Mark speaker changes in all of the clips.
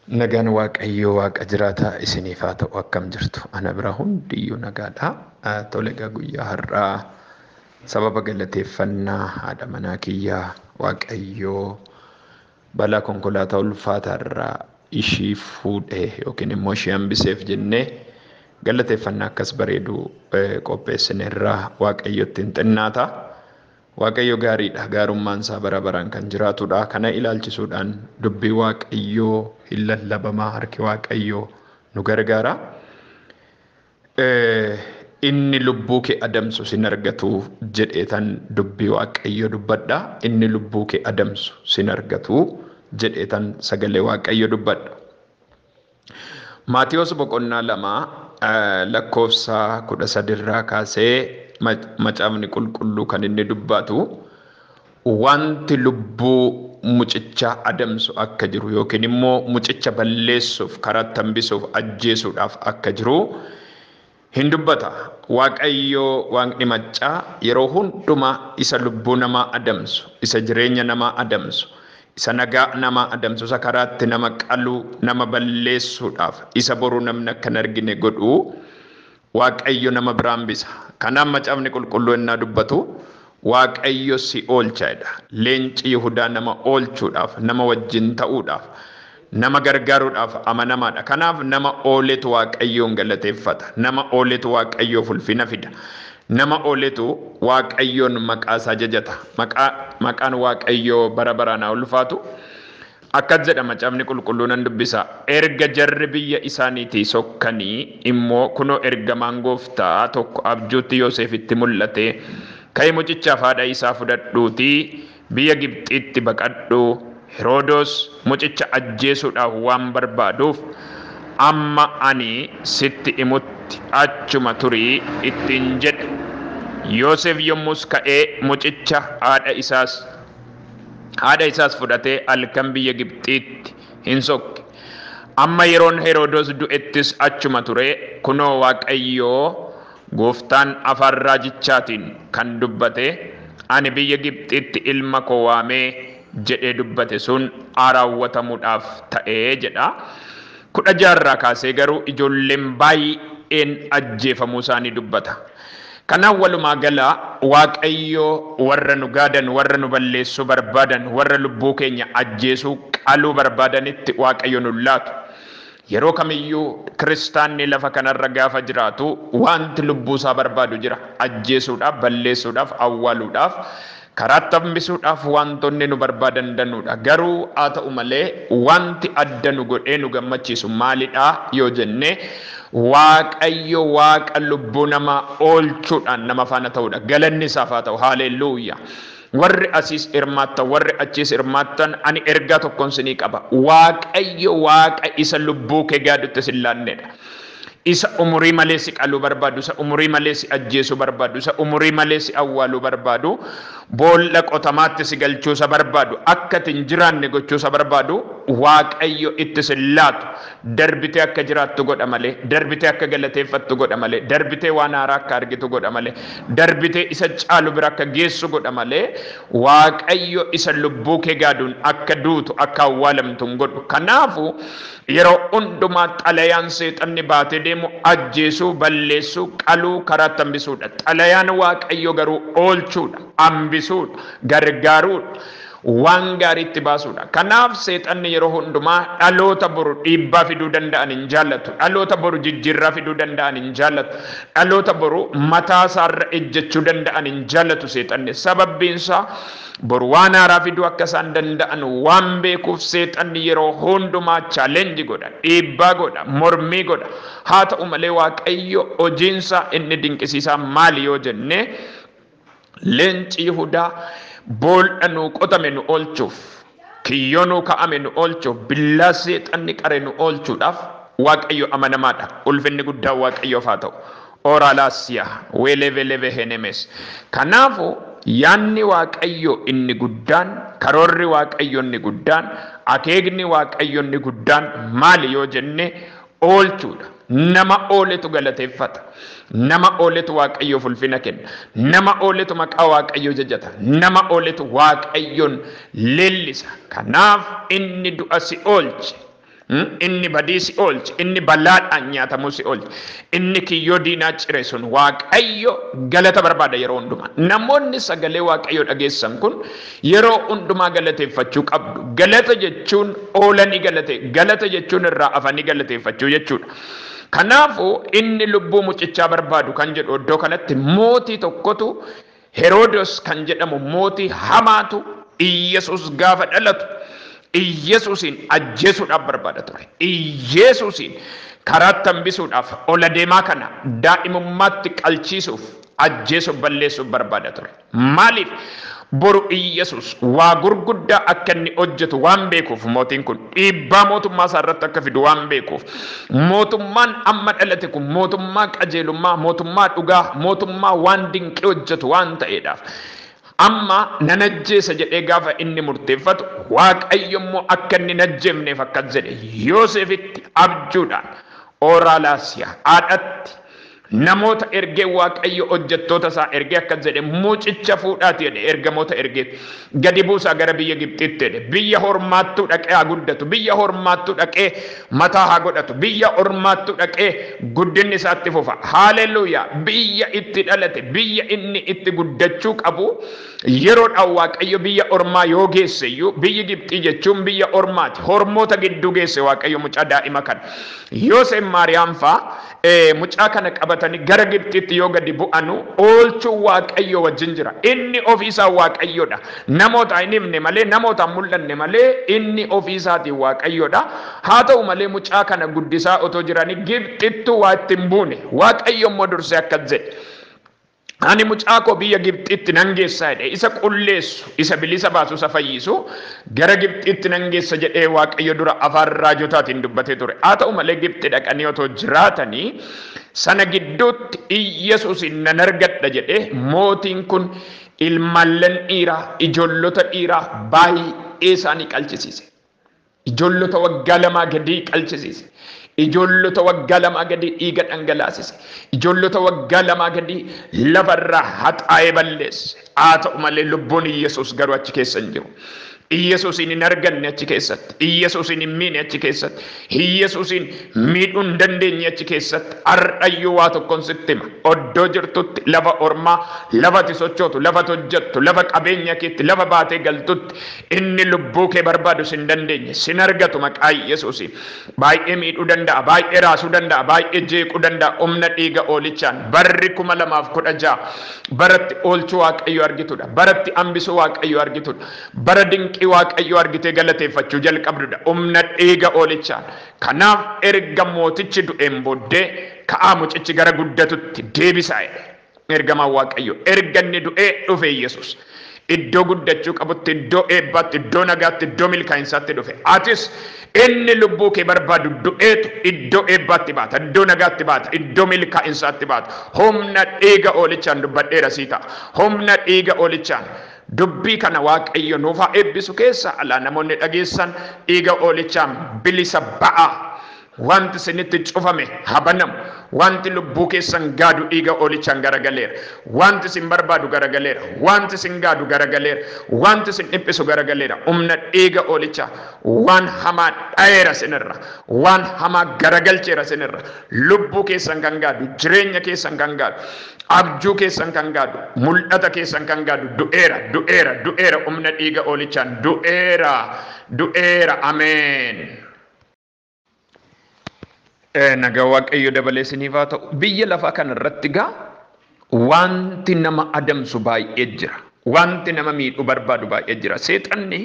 Speaker 1: Nagaan Waaqayyoo Waaqa jiraataa isiniif haa ta'u. Akkam jirtu? Ana bira hundiyyuu nagaadha. Tole egaa guyyaa har'aa sababa galateeffannaa haadha manaa kiyyaa Waaqayyoo balaa konkolaataa ulfaataa irraa ishii fuudhee yookiin immoo ishii hambiseef jennee galateeffannaa akkas bareedu qopheessineerraa Waaqayyotti hin xinnaata. Waaqayyo gaariidha. Gaarummaan isaa bara baraan kan jiraatudha. Kana ilaalchisuudhaan dubbii Waaqayyoo hin lallabamaa, harki Waaqayyoo nu gargaara. Inni lubbuu kee adamsu sin argatu jedheetan dubbii Waaqayyoo dubbadha. Inni lubbuu kee adamsu sin argatu jedheetan sagalee Waaqayyoo dubbadha. Maatiyos boqonnaa 2 lakkoofsa 13 irraa kaasee macaafni qulqulluu kan inni dubbatu wanti lubbuu mucicha adamsu akka jiru yookiin immoo mucicha balleessuuf karaatti hambisuuf ajjeesuudhaaf akka jiru hin dubbata. Waaqayyoo waaqni maccaa yeroo hundumaa isa lubbuu namaa adamsu, isa jireenya namaa adamsu, isa nagaa namaa adamsu, isa karaatti nama qaluu, nama balleessuudhaaf, isa boruu namni akka hin argine godhu Waaqayyo nama biraan bisa. Kanaaf macaafni qulqulluu innaa dubbatu Waaqayyo si oolcha jedha. Leenci Yihudaa nama oolchuudhaaf, nama wajjin ta'uudhaaf, nama gargaaruudhaaf amanamaadha. Kanaaf nama ooletu Waaqayyoon galateeffata. Nama ooletu Waaqayyoof ulfina fida. Nama ooletu Waaqayyoon maqaa isaa jajata. Maqaan Waaqayyoo bara baraan haa ulfaatu. Akkas jedha macaafni qulqulluu nan dubbisa. Erga jarri biyya isaaniitii sokkanii immoo kunoo ergamaan gooftaa tokko abjuutti Yoosefitti mul'ate. Ka'i mucichaaf haadha isaa fudhadhuutii biyya Gibxiitti baqadhu. Heroodos mucicha ajjeesuudhaaf waan barbaaduuf amma ani sitti himutti achuma turii ittiin jedhe. Yoosef yommus ka'ee mucicha haadha isaas fudhatee halkan biyya Gibxiitti hin sokke. Amma yeroon Heroodos du'ettis achuma ture. Kunoo Waaqayyoo gooftaan afaan raajichaatiin kan dubbate ani biyya Gibxiitti ilma koo waamee jedhee dubbate sun raawwatamuudhaaf ta'ee jedha. 16 irraa kaasee garuu ijoolleen baay'een ajjeefamuu isaanii dubbata. Kanaaf walumaa gala Waaqayyoo warra nu gaadan, warra nu balleessuu barbaadan, warra lubbuu keenya ajjeesuu qaluu barbaadanitti Waaqayyo nu laatu. Yeroo kamiyyuu kiristaanni lafa kanarra gaafa jiraatu wanti lubbuu isaa barbaadu jira. Ajjeesuudhaaf, balleessuudhaaf, awwaaluudhaaf, karaatti hambisuudhaaf wantoonni nu barbaadan danuudha. Garuu haa ta'u malee wanti adda nu godhee nu gammachiisu maalidha yoo jenne Waaqayyo Waaqa lubbuu namaa oolchuudhaan nama faana ta'uudha. Galanni isaaf haa ta'u. Haalelluuyaa. Warri asiis hirmaattan, warri achiis hirmaattan, ani ergaa tokkoon sinii qaba. Waaqayyo Waaqa isa lubbuu kee gaadutti sin laannedha. Isa umurii malee si qaluu barbaadu, isa umurii malee si ajjeesuu barbaadu, isa umurii malee si awwaaluu barbaadu, boolla qotamaatti si galchuu isa barbaadu, akka ati hin jiraanne gochuu isa barbaadu, Waaqayyo itti sin laatu. Darbitee akka jiraattu godha malee, darbitee akka galateeffattu godha malee, darbitee waan haaraa akka argitu godha malee, darbitee isa caalu bira akka geessu godha malee, Waaqayyo isa lubbuu kee gaaduun akka duutu, akka awwaalamtu hin godhu. Kanaafu yeroo hundumaa xalayaan seexanni baatee deemu ajjeesuu, balleessuu, qaluu, karaatti hambisuudha. Xalayaan Waaqayyo garuu oolchuudha, hambisuudha, gargaaruudha, waan gaariitti baasuudha. Kanaaf seexanni yeroo hundumaa dhaloota boru dhiibbaa fiduu danda'an hin jaallatu. Dhaloota boru jijjiirraa fiduu danda'an hin jaallatu. Dhaloota boru mataa isaarra ejjechuu danda'an hin jaallatu seexanni. Sababbiin isaa boru waan haaraa fiduu akka isaan danda'an waan beekuuf seexanni yeroo hundumaa chaalenji godha, dhiibbaa godha, mormii godha. Haa ta'u malee Waaqayyo hojiinsaa inni dinqisiisaa maali yoo jenne leenci Yihudaa boolla nuu qotame nu oolchuuf, kiyyoo nuu ka'ame nu oolchuuf, billaa seexanni qare nu oolchuudhaaf Waaqayyo amanamaadha. Ulfinni guddaan Waaqayyoof haa ta'u. Oraalaasiyaa weeleveleve henemes. Kanaafu yaanni Waaqayyo inni guddaan, karoorri Waaqayyo inni guddaan, akeekni Waaqayyo inni guddaan maali yoo jenne oolchuudha. Nama ooletu galateeffata. Nama ooletu Waaqayyoof ulfina kenna. Nama ooletu maqaa Waaqayyoo jajata. Nama ooletu Waaqayyoon leellisa. Kanaaf inni du'a si oolche. Inni badii si oolche, inni balaadhaan nyaatamuu si oolche, inni kiyyoo diinaa cire sun Waaqayyo galata barbaada yeroo hundumaa. Namoonni sagalee Waaqayyoo dhageessan kun yeroo hundumaa galateeffachuu qabdu. Galata jechuun oolanii galate, galata jechuun irraa afanii galateeffachuu jechuudha. Kanaafuu inni lubbuu mucichaa barbaadu kan jedhu iddoo kanatti mootii tokkotu Herodos kan jedhamu mootii hamaatu Iyyasuus gaafa dhalatu Iyyasuusin ajjeesuudhaaf barbaada ture. Iyyasuusin karaatti hambisuudhaaf ola deemaa kana daa'imummaatti qalchiisuuf ajjeesuuf balleessuuf barbaada ture. Maaliif? Boru Iyyasuus waa gurguddaa akka inni hojjetu waan beekuuf mootiin kun dhiibbaa mootummaa isaa irratti akka fidu waan beekuuf mootummaan amma dhalate kun mootummaa qajeelummaa, mootummaa dhugaa, mootummaa waan dinqii hojjetu waan ta'eedhaaf. Amma nan ajjeesa jedhee gaafa inni murteeffatu Waaqayyo immoo akka inni hin ajjeefneef akkas jedhe Yoosefitti abjuudhaan Ooraalaasiyaa haadhatti namoota ergee Waaqayyo hojjettoota isaa ergee akkas jedhe mucicha fuudhaati jedhe ergamoota ergee gadi buusaa gara biyya Gibxiitti jedhe biyya hormaattuu dhaqee haa guddatu biyya hormaattuu dhaqee mataa haa godhatu biyya hormaattuu dhaqee guddinni isaatti fufa. Haaleluyyaa! Biyya itti dhalate biyya inni itti guddachuu qabu yeroodhaan Waaqayyo biyya ormaa yoo geesse iyyuu biyyi Gibxii jechuun biyya ormaati. Hormoota gidduu geesse Waaqayyo mucaa daa'ima kana. Yoosef Maariyaam faa mucaa kana qabatanii gara Gibxiitti yoo gadi bu'anu oolchuun Waaqayyo wajjin jira. Inni ofiisaa Waaqayyoodha. Namoota hin himne malee namoota hin mul'anne malee inni ofiisaatiin Waaqayyoodha. Haa ta'u malee mucaa kana guddisaa otoo jiranii Gibxittuu waa itti hin buune. Waaqayyo immoo dursee akkas jedhe. Ani mucaa koo biyya Gibxitti nan geessa jedhe. Isa qulleessu, isa bilisa baasu, isa fayyisu gara Gibxitti nan geessa jedhee Waaqayyo dura afaan raajotaatiin dubbatee ture. Haa ta'u malee Gibxi dhaqanii otoo jiraatanii sana gidduutti Iyyasuusin nan argadha jedhee mootiin kun ilmaallan dhiiraa, ijoollota dhiiraa baay'ee isaanii qalchisiise. Ijoollota waggaa 2 gadii qalchisiise. Ijoollota waggaa 2 gadii dhiiga dhangalaasise. Ijoollota waggaa 2 gadii lafarraa haxaa'ee balleesse. Haa ta'u malee lubbuun Iyyasuus garuu achi keessa hin jiru. Iyyasuusin hin arganne achi keessatti. Iyyasuusin hin miine achi keessatti. Iyyasuusin miidhuu hin dandeenye achi keessatti. Har'ayyuu waa tokkoon sitti hima. Oddoo jirtutti lafa ormaa, lafa ati sochootu, lafa ati hojjettu, lafa qabeenya keetti, lafa baatee galtutti inni lubbuu kee barbaadu sin dandeenye. Sin argatu maqaa Iyyasuusiin. Baay'ee miidhuu danda'a, baay'ee raasuu danda'a, baay'ee jeequu danda'a humna dhiiga oolichaan. Barri 2016 baratti oolchuu Waaqayyo argitudha. Baratti hambisuu Waaqayyo argitudha. Bara dinqii Waaqayyo argitee galateeffachuu jalqabdudha. Humna dhiiga oolichaan. Kanaaf erga mootichi du'een booddee ka'aa mucichi gara guddatutti deebisaa jedhe. Ergamaan Waaqayyo erga inni du'ee dhufe Yesuus. Iddoo guddachuu qabutti, iddoo eebbaatti, iddoo nagaatti, iddoo milkaa'insaatti dhufe. Atis inni lubbuu kee barbaadu du'eetu iddoo eebbaatti baata, iddoo nagaatti baata, iddoo milkaa'insaatti baata. Humna dhiiga oolichaan dubbadheera sii ta'a. Humna dhiiga oolichaan dubbii kana Waaqayyo nuuf haa eebbisu keessa alaa namoonni dhageessan dhiiga oolichaan bilisa ba'aa. Wanti isinitti cufame haa banamu. Wanti lubbuu keessan gaadu dhiiga oolichaan garagaleera. Wanti isin barbaadu garagaleera. Wanti isin gaadu garagaleera. Wanti isin dhiphisu garagaleera. Humna dhiiga oolichaa waan hamaa dha'eera isinirra. Waan hamaa garagalcheera isinirra. Lubbuu keessan kan gaadu, jireenya keessan kan gaadu, abjuu keessan kan gaadu, mul'ata keessan kan gaadu du'eera, du'eera, du'eera humna dhiiga oolichaan du'eera, du'eera. Ameen. Nagaa Waaqayyo dabalee isiniif haa ta'u. Biyya lafaa kana irratti gaa wanti nama adamsu baay'ee jira. Wanti nama miidhuu barbaadu baay'ee jira. Seexanni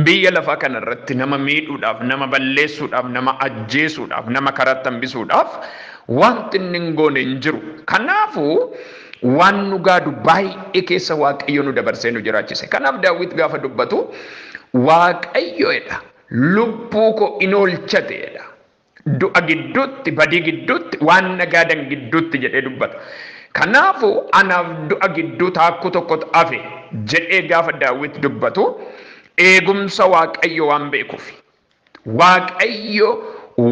Speaker 1: biyya lafaa kana irratti nama miidhuudhaaf, nama balleessuudhaaf, nama ajjeesuudhaaf, nama karaatti hambisuudhaaf wanti inni hin goone hin jiru. Kanaafuu waan nu gaadu baay'ee keessa Waaqayyo nu dabarsee nu jiraachise. Kanaaf Daawit gaafa dubbatu Waaqayyoodha. Lubbuu koo in oolchateedha. Du'a gidduutti, badii gidduutti, waan nagaadan gidduutti jedhee dubbata. Kanaafuu anaaf du'a gidduu taakkuu tokkotu hafe jedhee gaafa Daawit dubbatu eegumsa Waaqayyo waan beekuuf. Waaqayyo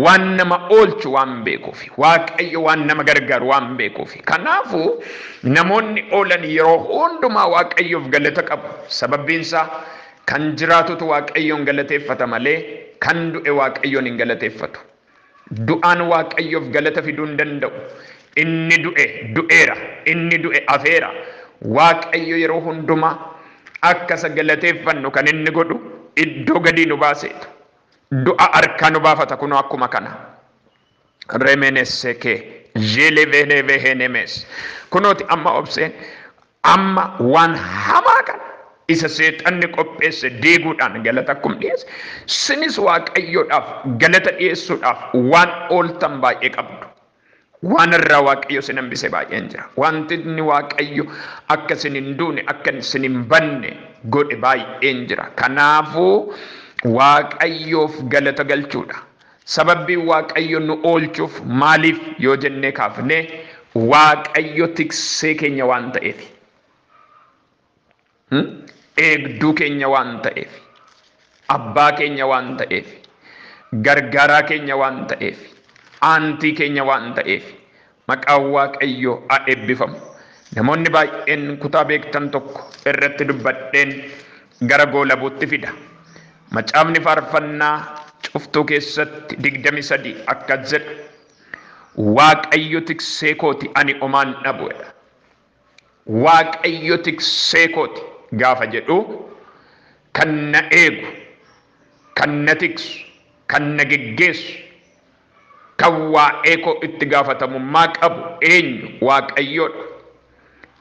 Speaker 1: waan nama oolchu waan beekuuf. Waaqayyo waan nama gargaaru waan beekuuf. Kanaafuu namoonni oolan yeroo hundumaa Waaqayyoof galata qabu. Sababbiin isaa kan jiraatutu Waaqayyoon galateeffata malee Kan du'e Waaqayyoon hin galateeffatu. Du'aan Waaqayyoof galata fiduu hin danda'u. Inni du'e du'eera. Inni du'e afeera. Waaqayyo yeroo hundumaa akka isa galateeffannu kan inni godhu iddoo gadii nu baaseetu. Du'a harkaa nu baafata kunoo akkuma kana. Remeneseke jelevenevehenemes. Kunooti amma obseen amma waan hamaa kana isa seexanni qopheesse diiguudhaan galata akkuma dhiyeesse. Sinis Waaqayyoodhaaf galata dhiyeessuudhaaf waan ooltan baay'ee qabdu. Waan irraa Waaqayyo sin hambise baay'een jira. Wanti inni Waaqayyo akka sin hin duune akka sin hin banne godhe baay'een jira. Kanaafuu Waaqayyoof galata galchuudha. Sababbii Waaqayyo nu oolchuuf maaliif yoo jennee kaafne Waaqayyo tiksee keenya waan ta'eef. Eegduu keenya waan ta'eef. Abbaa keenya waan ta'eef. Gargaaraa keenya waan ta'eef. Aantii keenya waan ta'eef. Maqaan Waaqayyoo haa eebbifamu. Namoonni baay'een kutaa beektan tokko irratti dubbadheen gara goolabuutti fida. Macaafni faarfannaa cuftuu keessatti 23 akkas jedha. Waaqayyo tiksee kooti ani omaan dhabu jedha. Waaqayyo tiksee kooti gaafa jedhu kan na eegu, kan na tiksu, kan na geggeessu, kan waa'ee koo itti gaafatamummaa qabu eenyu? Waaqayyoodha.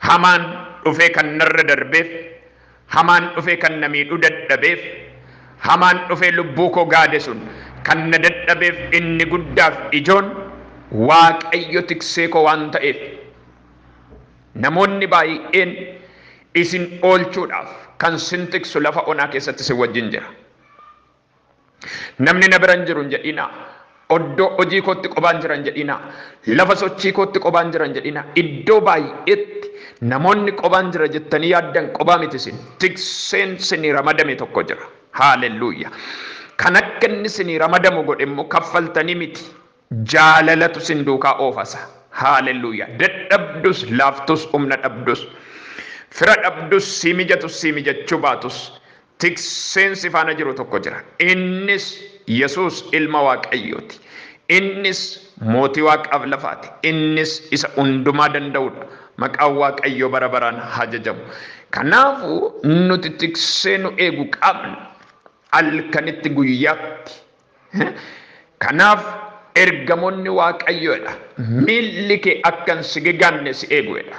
Speaker 1: Hamaan dhufee kan narra darbeef, hamaan dhufee kan na miidhuu dadhabeef, hamaan dhufee lubbuu koo gaade sun kan na dadhabeef inni guddaaf ijoon Waaqayyo tiksee koo waan ta'eef. Namoonni baay'een isin oolchuudhaaf kan sin tiksu lafa onaa keessatti sin wajjin jira. Namni na bira hin jiru hin jedhinaa. Oddoo hojii kootti qobaan jira hin jedhinaa. Lafa sochii kootti qobaan jira hin jedhinaa. Iddoo baay'eetti namoonni qobaan jira jettanii yaaddan qobaa miti isin. Tikseen sinii ramadame tokko jira. Haalelluuya. Kan akka inni sinii ramadamu godhe immoo kaffaltanii miti. Jaalalatu sin duukaa oofasa. Haalelluuya. Dadhabdus laaftus humna dhabdus. Fira dhabdus sii mijatus sii mijachuu baatus. Tikseen si faana jiru tokko jira. Innis Yesuus ilma Waaqayyooti. Innis mootii Waaqaaf lafaati. Innis isa hundumaa danda'udha. Maqaan Waaqayyoo bara baraan haa jajamu. Kanaafuu nuti tiksee nu eegu qabna. Halkanitti guyyaatti. Kanaaf ergamoonni Waaqayyoodha. Miilli kee akka hin sigigaanne si eeguudha.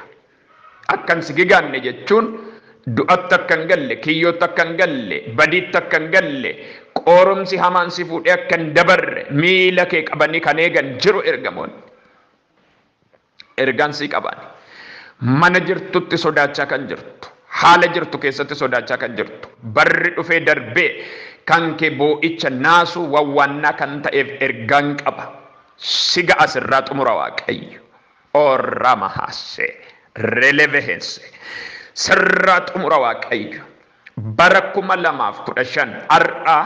Speaker 1: Akka hin sigigaanne jechuun du'atti akka hin galle, kiyyootti akka hin galle, badiitti akka hin galle, qorumsi hamaan si fuudhee akka hin dabarre miila kee qabanii kan eegan jiru ergamoonni. Ergaan sii qaban. Mana jirtutti sodaachaa kan jirtu, haala jirtu keessatti sodaachaa kan jirtu, barri dhufee darbee kan kee boo'icha naasuu wawwaannaa kan ta'eef ergaan qaba. Siga asirraa xumura Waaqayyo. Oramahaase relevehense. Sirraa xumura Waaqayyo. Bara 2015 har'a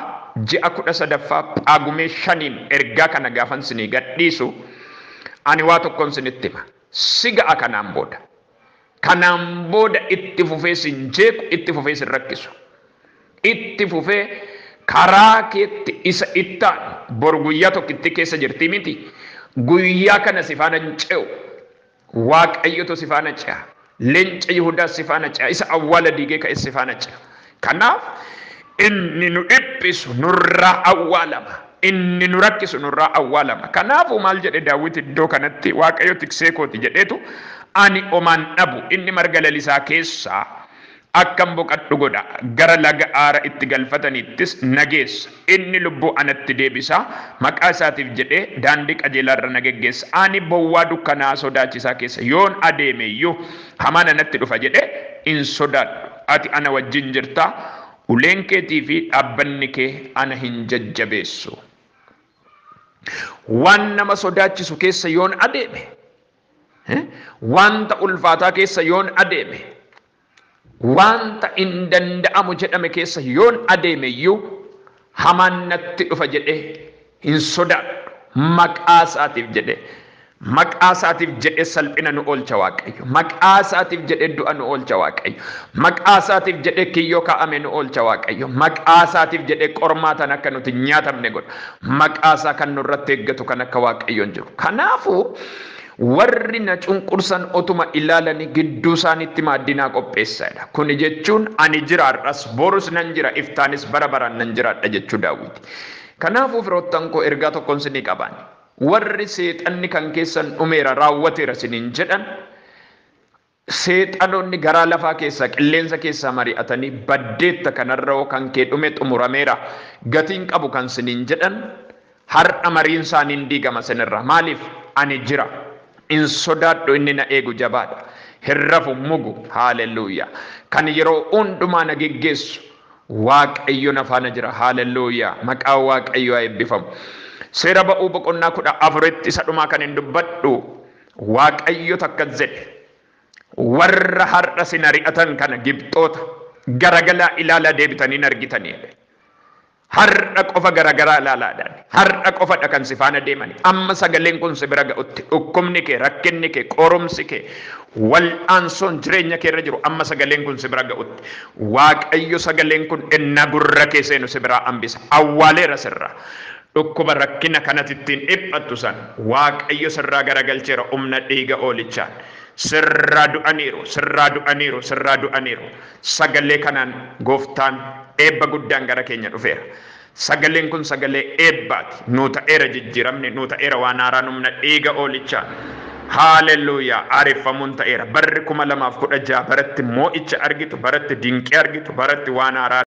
Speaker 1: ji'a 13ffaa Phaagumee 5 ergaa kana gaafan sinii gadhiisu ani waa tokkoon sinitti hima. Siga'a kanaan booda. Kanaan booda itti fufee sin jeequ, itti fufee sin rakkisu. Itti fufee karaa keetti isa ittaan bor guyyaa tokkitti keessa jirti miti. Guyyaa kana si faana hin ce'u. Waaqayyotu si faana ce'a. Leenca Yihudaas si faana ce'a. Isa awwaala diigee ka'es si faana ce'a. Kanaaf inni nu dhiphisu nurraa awwaalama. Inni nu rakkisu nurraa awwaalama. Kanaafuu maal jedhe Daawit iddoo kanatti Waaqayyo tiksee kooti jedheetu ani omaan dhabu inni marga lalisaa keessaa akkan boqadhu godha. Gara laga aara itti galfataniittis na geessa. Inni lubbuu anatti deebisa. Maqaa isaatiif jedhee daandii qajeelaarra na geggeessa. Ani bowwaa dukkanaa sodaachisaa keessa yoon adeeme iyyuu hamaan anatti dhufa jedhee hin sodaadhu. Ati ana wajjin jirta. Uleen keetii fi dhaabbanni kee ana hin jajjabeessu. Waan nama sodaachisu keessa yoon adeeme, wanta ulfaataa keessa yoon adeeme, wanta hin danda'amu jedhame keessa yoon adeeme iyyuu hamaan natti dhufa jedhee hin sodaadhu. Maqaa isaatiif jedhee. Maqaa isaatiif jedhee salphina nu oolcha Waaqayyo. Maqaa isaatiif jedhee du'a nu oolcha Waaqayyo. Maqaa isaatiif jedhee kiyyoo kaa'ame nu oolcha Waaqayyo. Maqaa isaatiif jedhee qormaatan akka nuti nyaatamne godha. Maqaa isaa kan nurratti eeggatu kan akka Waaqayyoon jiru. Kanaafuu warri na cunqursan otuma ilaalanii gidduu isaaniitti maaddinaa qopheessadha. Kuni jechuun ani jira har'as borus nan jira iftaanis bara baraan nan jiraadha jechuu Daawiti. Kanaafuu firoottan koo ergaa tokkoon sinii qabaan. Warri seexanni kan keessan dhumeera raawwateera siniin jedhan seexanoonni garaa lafaa keessaa qilleensa keessaa mari'atanii baddeetta kanarra kan kee dhume xumurameera gatiin qabu kan siniin jedhan har'a mariin isaaniin diigama sinirra. Maaliif? Ani jira. In sodaadhu inni na eegu jabaadha. Hin rafu mugu. Haalelluuyaa. Kan yeroo hundumaa na geggeessu Waaqayyo na faana jira. Haalelluuyaa. Maqaan Waaqayyoo haa eebbifamu. Seera ba'uu boqonnaa 14tti isa dhumaa kan hin dubbadhu Waaqayyo takka jedhe warra har'a sin ari'atan kana Gibxoota garagalaa ilaalaa deebitanii hin argitanii jedhe. Har'a qofa garagaraa ilaalaadhaan har'a qofadha kan si faana deemani. Amma sagaleen kun si bira ga'utti dhukkubni kee, rakkinni kee, qorumsi kee, wal'aansoon jireenya kee irra jiru amma sagaleen kun si bira ga'utti Waaqayyo sagaleen kun ennaa gurra kee seenu si biraa hambisa. Awwaaleera sirraa. Dhukkuba rakkina kanatti ittiin dhiphattu san Waaqayyo sirraa garagalcheera humna dhiiga oolichaan. Sirraa du'aniiru, sirraa du'aniiru, sirraa du'aniiru. Sagalee kanaan gooftaan eebba guddaan gara keenya dhufeera. Sagaleen kun sagalee eebbaati. Nuu ta'eera jijjiiramne, nuu ta'eera waan haaraan humna dhiiga oolichaan. Haalelluuyaa. Aareffamuun ta'eera. Barri 2016 baratti moo'icha argitu, baratti dinqii argitu, baratti waan haaraa